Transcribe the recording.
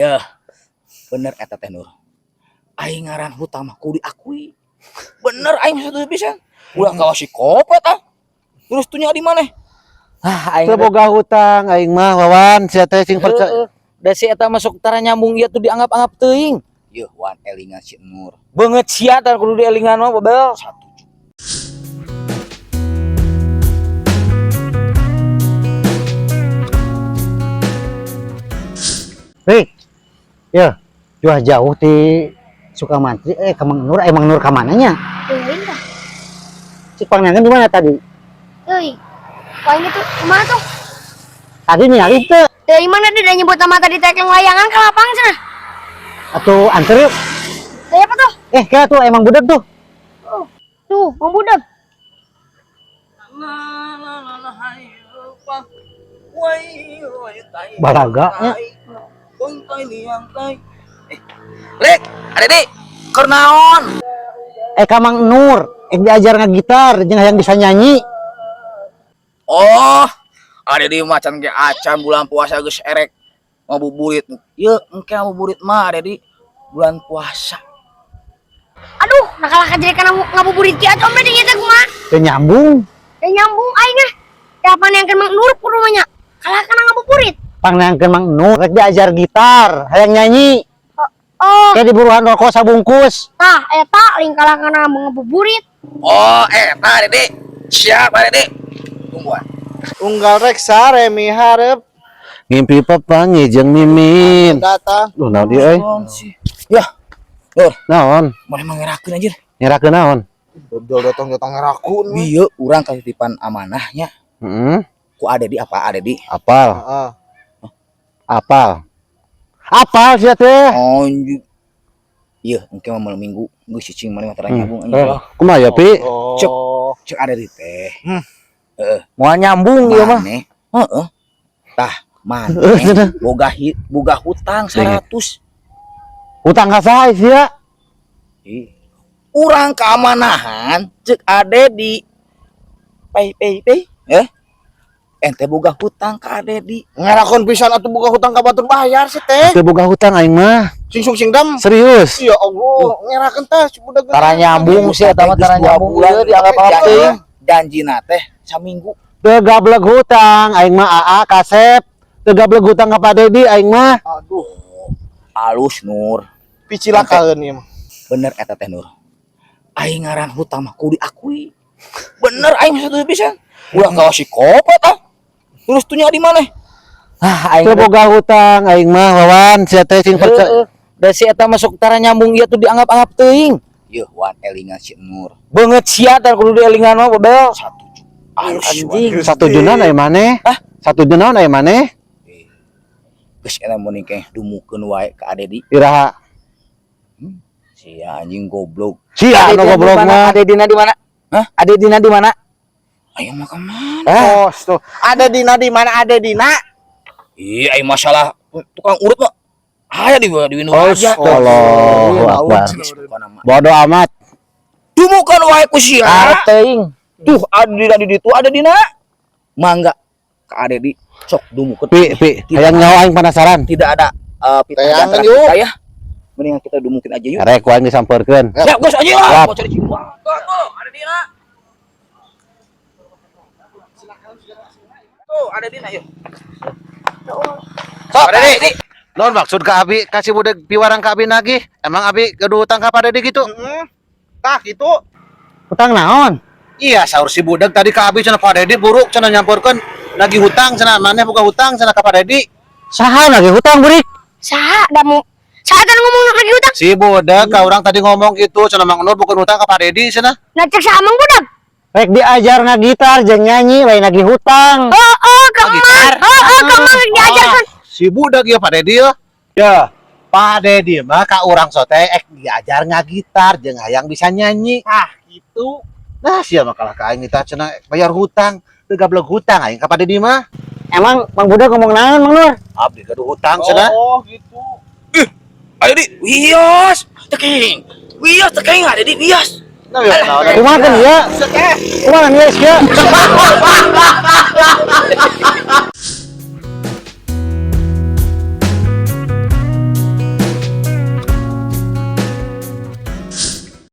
Yah, bener eta teh, Nur. Aing ngaran hutang mah kudu diakui. Bener, aing mah satu pisan. Ulah kawas si kopet ah. Terus tuh di mana? Ah, aing Teu boga hutang aing mah, Wawan, sia teh sing percaya. Heeh. Da si eta masuk tara nyambung ieu tuh dianggap-anggap teuing. Yeuh, Wan, elingan si Nur. Beungeut sia tah kudu dielingan mah, bebel. 1 juta. Rik, ya, jual jauh di Sukamantri, ke Mang Nur, Mang Nur ka mananya? Teuing tah. Si Pangnangan di mana tadi? Teuing. Paling itu kumaha tuh? Tadi ningali teu? Teuing mana dia nyebut nama tadi teh layangan ke lapang cenah. Atau anter yuk. Teuing apa tuh? Kira tuh emang budak tuh. Oh, tuh, Mang Budak. Balaga nya. Rek, ada di kernaon. Ka Mang Nur, diajar ngagitar jeung hayang bisa nyanyi. Oh, ada di macan ge acan bulan puasa geus erek ngabuburit. Yeuh, engke ngabuburit mah ada di bulan puasa. Aduh, nakalah jadi kana ngabuburit kieu atuh om dinya teh kumaha? Teu nyambung. Teu nyambung aing ah. Teh apa yang Mang Nur ku rumahnya? Kalah kana ngabuburit. Pangnangkeun Mang Nur, rek diajar gitar, hayang nyanyi. Oh, Kayak diburuhan rokok sabungkus. Tah eta lain kalah kana ngabuburit. Oh, eta ada di. Siap ada di. Tungguan. Unggal rek sare miharep Ngimpi papanggih jeung Mimin. Datang. Duh, naon ieu euy? Ya, Nur, Naon? mana emang ngerakeun anjir. Nyerakeun naon? Dodol datang datang ngerakun. Bieu urang katitipan amanahnya Heeh. ku ada di apa ada di. Apal, Heeh. apal. Apal sia teh? Anjir. Iya, engke mah malam minggu geus cicing mana mah tara nyambung anjir. Kumaha ya, Pi? Cek. Cek ada di teh. Heeh. Moal nyambung ieu mah. Maneh, heeh. Tah, maneh boga boga hutang 100. Hutang ka saha sia? Ih. Urang keamanahan cek ade di pay pay pay ente boga hutang ka ade di Ngerakun pisan atuh buka hutang ka batur bayar sih teh. Teu boga hutang aing mah. Sing sung sing dam. Serius. Ya Allah, ngerakeun teh si budak. Tara nyambung sih eta mah tara nyambung ieu dianggap-anggap teuing. Janjina teh saminggu. Teu gableg hutang aing mah AA kasep. Teu gableg hutang ka Pak Dedi aing mah. Aduh, Alus, Nur. picilakaeun ieu mah. Bener eta teh, Nur. Aing ngaran hutang mah kudu diakui. Bener, aing mah satu pisan. Ulah kawas si kopet ah. Terus tuh di mana? Ah, aing Teu boga hutang aing mah, Wawan, sia teh sing percaya. Heeh. Da si eta masuk tara nyambung ieu tuh dianggap-anggap teuing. Yeuh, Wan, elingan si Nur. Beungeut sia tah kudu dielingan mah, bebel. 1 juta. Alus. Anjing. 1 juta aya maneh? Hah? 1 juta naon aya maneh? Geus eta mun engke dumukeun wae ka Ade di. Iraha? Si anjing goblok. Sia anu goblok mah. Ade Dina di mana? Hah? Ade Dina di mana? Ayo mah kemana? Oh, tuh. Ada Dina di mana? Ada Dina. Iya, aing masalah tukang urut mah. Aya di Windu aja. Allahu Akbar. Geus pokona mah. Bodoh amat. Dumukeun wae ku sia. Karep teuing. Tuh ada di di ditu ada dina. Mangga ka Ade di sok dumukeun. Pi, pi, hayang nyawa aing penasaran. Tidak ada pita di Tayangan antara yuk. kita ya. Mendingan kita dumukin aja yuk. Rek ku aing disampeurkeun. Siap, geus aja lah. Siap. Mau cari cibuang. Tuh, tuh, ada dina. Tuh, ada dina yuk. Sok, ada di. Non maksud ka abi kasih budak piwarang ka abi nagih. Emang abi gaduh hutang ka Pak Dedi gitu? Heeh. Tah kitu. Hutang naon? Iya, saur si budak tadi ka abi cenah Pak Dedi buruk cenah nyamperkeun nagih hutang cenah maneh boga hutang cenah ka Pak Dedi. Saha lagi hutang burik? Saha da mau saha teh ngomong lagi hutang? Si budak ka urang tadi ngomong gitu cenah Mang Nur bukan hutang ka Pak Dedi cenah. Nah cek saha Mang Budak. Rek diajar ngagitar jeung nyanyi lain lagi hutang. Oh, oh, ke Mang. Oh, oh, ke Mang diajarkan. Si budak ya Pak Dedi ya. Ya, Pak Dedi mah ka urang sote ek diajar ngagitar jeung hayang bisa nyanyi. Tah kitu. Nah, sia mah kalah ka aing kita cenah bayar hutang, teu gableg hutang aing ka Pak Dedi mah. Emang Mang Budak ngomong naon Mang Nur? Abdi gaduh hutang cenah. Oh, gitu. Ayo di, wios, teking. Wios teking ada di wios. Nah, ya, naon. Kumaha kan ieu? Kumaha kan ieu sia?